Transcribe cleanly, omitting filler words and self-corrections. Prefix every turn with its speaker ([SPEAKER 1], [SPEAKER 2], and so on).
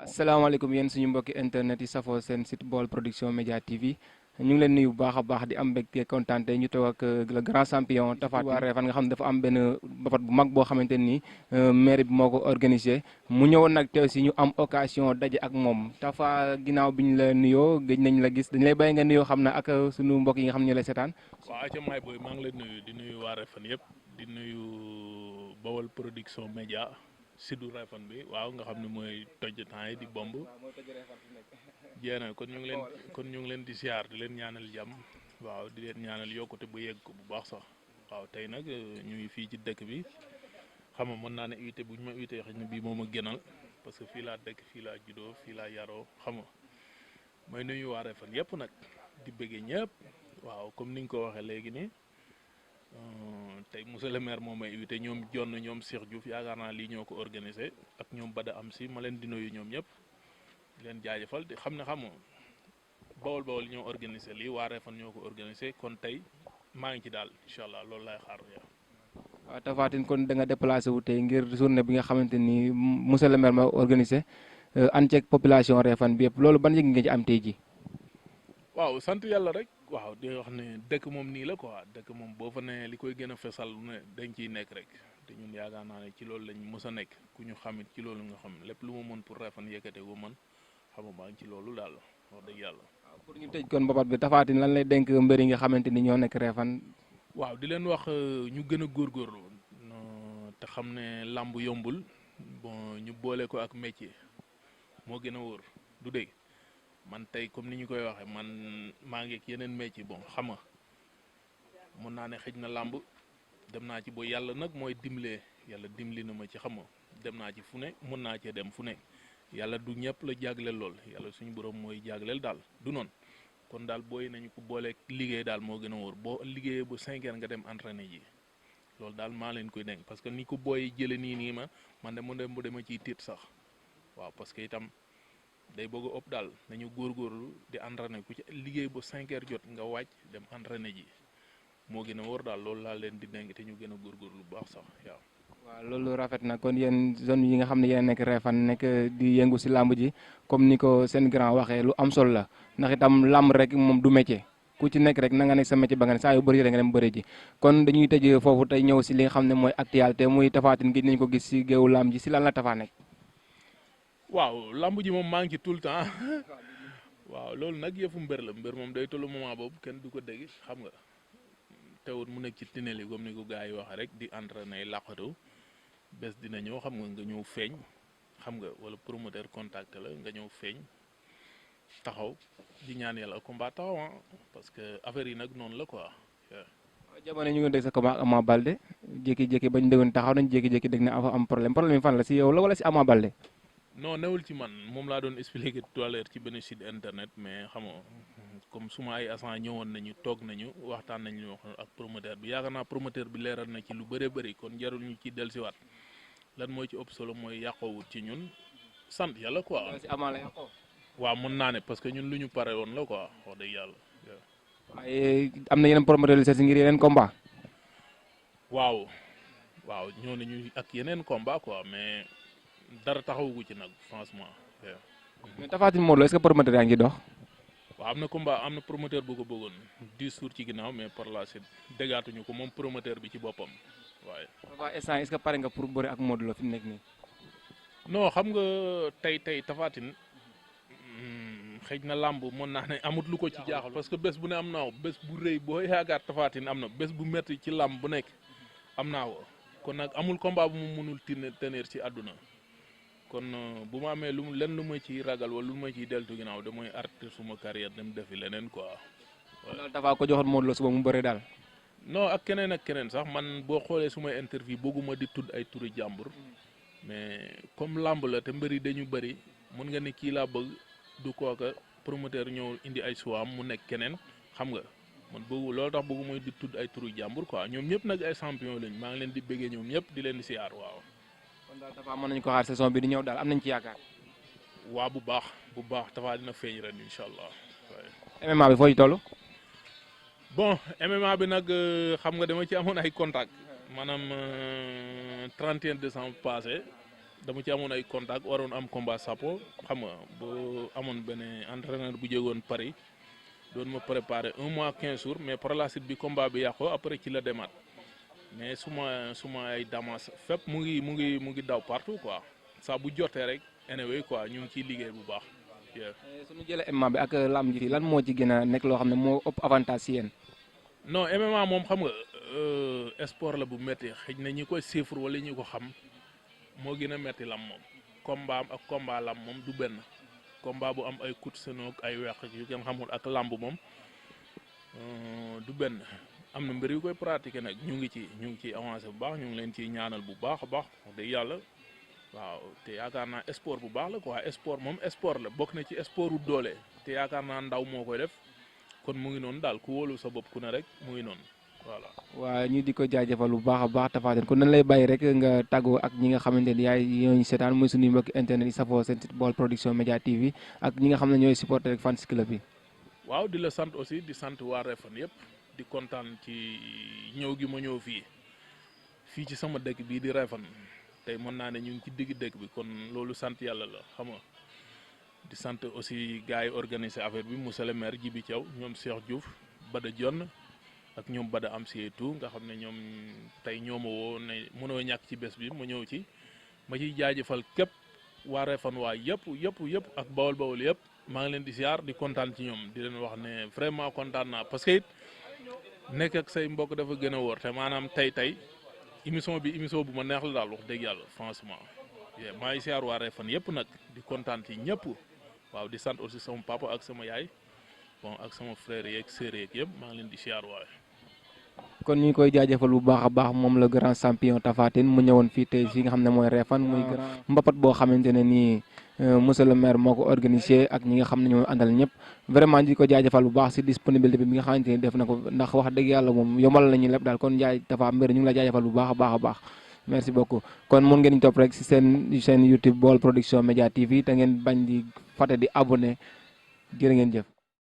[SPEAKER 1] asalaamaaleykum yéen suñu mbokki internet yi safoo seen site Baol Production Média TV ñu ngi leen nuyu bu baax a baax di am mbégte kontaan te ñu toog ak le grand champion Tapha Tine waa Réfane nga xam ne dafa am benn bapat bu mag boo xamante ni maire bi moo ko organisé mu ñëwoon nag te aussi ñu am occasion daje ak moom Tapha ginnaaw bi ñu la nuyoo gëj nañ la gis dañu lay bàyyi nga nuyoo xam na ak suñu mbokk yi nga xam ne ñu lay seetaan.
[SPEAKER 2] waaw aca maay booy maa ngi lay nuyu di nuyu waa Réfane yëpp di nuyu Baol Production Média Sidu Réfane bi waaw nga xam ne mooy toj temps yi di bomb jéena kon ñu ngi leen di siyaar di leen ñaanal jàmm waaw di leen ñaanal yokkute bu yegg ko bu baax sax waaw tey nag ñu ngi fii ci dëkk bi xam nga mën naa ne invité bu ñu ma invité xëy na bii moom a gënal parce que fii laa dëkk fii laa juddoo fii laa yaroo xam nga mooy nuyu waa Réfane yëpp nag di bëggee ñëpp waaw comme ni nga ko waxee léegi nii tey monsieur le maire moom may invité ñoom Jonn ñoom Cheikh Diouf yaakaar naa lii ñoo ko organisé ak ñoom Bada am si ma leen di nuyu ñoom ñëpp di leen jaajëfal di xam ne xam nga Baol ñoo organisé lii waa Réfane ñoo ko organisé kon tey maa ngi ci daal incha allah loolu laay xaar yow.
[SPEAKER 1] waaw Tapha Tine kon da nga déplacé wu tey ngir journée bi nga xamante ni monsieur le maire ma organisé ànd ceeg population Réfane bi yëpp loolu ban yëg nga ci am tey ji
[SPEAKER 2] waaw sant yàlla rek. waaw di wax ne dëkk moom nii la quoi dëkk moom boo fa ne li koy gën a fesal ne dañ ciy nekk rek te ñun yaakaar naa ne ci loolu lañ mës a nekk ku ñu xamit ci loolu nga xam lépp lu ma mën pour Réfane yëkkate gu mën xam nga maa ngi ci loolu daal wax dëgg yàlla.
[SPEAKER 1] waaw pour ñu tëj kon mbapat bi Tapha Tine lan lay dénk mbër yi nga xamante ni ñoo nekk Réfane.
[SPEAKER 2] waaw di leen wax ñu gën a góorgóorlu te xam ne làmb yombul bon ñu boole ko ak métier moo gën a wóor du dégg. man tey comme ni ñu koy waxee man maa ngi ak yeneen métier bon xam nga mun naa ne xëj na làmb dem naa ci ba yàlla nag mooy dimlee yàlla dimbali na ma ci xam nga dem naa ci fu ne mun naa cee dem fu ne yàlla du ñëpp la jagleel lool yàlla suñu borom mooy jagleel daal du noonu kon daal booy nañu ko booleeg liggéey daal moo gën a wóor boo liggéeyee ba 5 heures nga dem entraîné ji loolu daal maa leen koy dénk parce que ni ko booy jëlee nii man de mu dem bu dema ciy tiit sax waaw parce que itam. day bëgg a ëpp daal nañu góorgóorlu di entraîné ku ci liggéey ba 5 heures jot nga wàcc dem entraîné ji moo gën a wóor daal loolu laa leen di dénk te ñu gën a góorgóorlu bu baax sax waaw.
[SPEAKER 1] waaw loolu rafet na kon yéen zone yi nga xam ne yéen nekk Réfane nekk di yëngu si làmb ji comme ni ko seen grand waxee lu am solo la ndax itam làmb rek moom du métier ku ci nekk rek na nga nekk sa métier ba nga ne saa yu bëri rek nga dem bëri ji kon dañuy tëj foofu tey ñëw si li nga xam ne mooy actualité muy Tapha Tine gi nañ ko gis si géewu làmb ji si lan la Tapha nekk.
[SPEAKER 2] waaw lamb ji moom maa ngi ci tout le temps waaw loolu nag yëfu mbër la mbër moom day tollu moment boobu kenn du ko dégg xam nga teewul mu nekk ci tinel yi comme ni ko gars yi waxee rek di entraîner laqatu bés dina ñëw xam nga ñëw feeñ xam nga wala promoteur contact la nga ñëw feeñ taxaw di ñaan yàlla combat taxaw parce que affaire yi nag noonu la quoi.
[SPEAKER 1] jamono ñu ngi dégg sa combat Ama Baldé jékki-jékki bañ déggoon taxaw nañ jékki-jékki dégg ne am problème yi fan la si yow la wala si Ama Baldé.
[SPEAKER 2] non newul ci man moom laa doon expliquer tout à l'heure ci benn site internet mais xam nga comme suma ay agent ñëwoon nañu toog nañu waxtaan nañu wax ak promoteur bi yaakaar naa promoteur bi leeral na ci lu bëree bëri kon jarul ñu ci dellusiwaat lan mooy ci ëpp solo mooy yàqoowut ci ñun sant yàlla quoi.
[SPEAKER 1] si Ama la yàqoo.
[SPEAKER 2] waaw mën naa ne parce que ñun lu ñu pare woon la quoi wax dëgg yàlla.
[SPEAKER 1] waaye am na yeneen promoteur yu seet si ngir yeneen combat.
[SPEAKER 2] waaw ñëw nañu ak yeneen combat quoi mais. dara taxawu ci nag franchement.
[SPEAKER 1] mais Tapha Tine Modou Lô est-ce que promoteur yaa ngi dox.
[SPEAKER 2] waaw am na combat am na promoteur bu ko bëggoon 10 jours ci ginnaaw mais par la suite déggaatuñu ko moom promoteur bi ci boppam waaye.
[SPEAKER 1] Tapha instant est-ce que pare nga pour bëri ak Modou Lô fi mu nekk nii.
[SPEAKER 2] non xam nga tey Tapha Tine xëj na làmb mën naa ne amut lu ko ci jaaxal. parce que bés bu ne am naa ko bés bu rëy boo yaakaar Tapha Tine am na bés bu metti ci làmb bu nekk am naa ko kon nag amul combat bu mu mënul tenir ci àdduna. kon bu ma amee lu ma ciy ragal wala lu ma ciy deltu ginnaaw damay arrêter suma carrière dem defi leneen quoi.
[SPEAKER 1] daal dafa ko joxoon Modou Lô suba mu bëre daal.
[SPEAKER 2] non ak keneen sax man boo xoolee sumay interview bëgguma di tudd ay turi jàmbur mais comme làmb la te mbëri dañu bëri mun nga ni kii laa bëgg du kooka promoteur ñëw indi ay suwaam mu nekk keneen xam nga man bëggu loolu tax bëgguma di tudd ay turi jàmbur quoi ñoom ñëpp nag ay champion lañ maa ngi leen di bëggee ñoom ñëpp di leen di siyaar waaw.
[SPEAKER 1] kon daal Tapha mën nañu ko xaar saison bi di ñëw daal am nañ ci yaakaar.
[SPEAKER 2] waa bu baax Tapha dina feeñ ren incha allah.
[SPEAKER 1] MMA bi foo ci toll.
[SPEAKER 2] bon MMA bi nag xam nga dama ci amoon ay contact maanaam 31 décembre passé dama ci amoon ay contact waroon am combat sapo xam nga boo amoon benn entraîneur bu jógoon Paris doon ma préparer 1 mois 15 jours mais par la suite bi combat bi yàqoo après ci la demaat mais suma ay damas fépp mu ngi daw partout quoi saa bu jotee rek anyway quoi ñu ngi ciy liggéey bu baax.
[SPEAKER 1] suñu jëlee MMA bi ak lamb ji lan moo ci gën a nekk loo xam ne moo ëpp avantage si yéen.
[SPEAKER 2] non MMA moom xam nga sport la bu métti xëy na ñi koy chiffre wala ñi ko xam moo gën a métti lam moom combat am ak combat lam moom du benn combat bu am ay coup de senoog ay weq yu kenn xamul ak lamb moom du benn am na mbir yu koy pratiquer nag ñu ngi ciy avancé bu baax ñu ngi leen ciy ñaanal bu baax a baax wax dëgg yàlla waaw te yaakaar naa sport bu baax la quoi sport moom sport la bokk na ci sportu doole te yaakaar naa ndaw moo koy def kon mu ngi noonu daal ku wóolu sa bopp ku ne rek mu ngi noonu voilà.
[SPEAKER 1] waaw ñu di ko jaajëfal bu baax a baax Tapha Tine kon nañ lay bàyyi rek nga tàggoo ak ñi nga xamante ni yaay ñooñu seetaan muy suñuy mbokki internet yi safoo seen site Baol Production Média TV ak ñi nga xam ne ñooy supporter rek fans club yi.
[SPEAKER 2] waaw di la sant aussi di sant waa Refane yëpp di kontaan ci ñëw gi ma ñëw fii ci sama dëkk bii di Refane tey mën naa ne ñu ngi ci digg dëkk bi kon loolu sant yàlla la xam nga di sant aussi gars yi organisé affaire bi monsieur le maire Djibi Thiaw ñoom Cheikh Diouf Bada Dione ak ñoom Bada am si tout nga xam ne ñoom tey ñoo ma woo ne mënoo ñàkk ci bés bi ma ñëw ci ma ciy jaajëfal képp waa Refane waa yëpp ak Bawol yëpp maa ngi leen di siyaar di kontaan ci ñoom di leen wax ne vraiment kontaan naa parce que it nekk ak say mbokk dafa gën a wóor te maanaam tey émission bu ma neex la daal wax dëgg yàlla franchement maa ngi siyaar waa Refane yëpp nag di kontaan ci ñëpp waaw di sant aussi sama papa ak sama yaay bon ak sama frère yeeg sœur yeeg yëpp maa ngi leen di siyaar waaye.
[SPEAKER 1] kon ñu ngi koy jaajëfal bu baax a baax moom la grand champion Tapha Tine mu ñëwoon fii tey fi nga xam ne mooy Refane muy grand mbapat boo xamante ne nii monsieur le maire moo ko organisé ak ñi nga xam ne ñoo àndal ñëpp vraiment di ko jaajëfal bu baax si disponibilité bi nga xamante ni def na ko ndax wax dëgg yàlla moom yombal nañu lépp daal kon jaay Tapha mbir ñu ngi la jaajëfal bu baax a baax merci beaucoup kon mun ngeen ñu topp rek si seen YouTube Baol Production Média TV te ngeen bañ di fàtte di abonné jërë ngeen jëf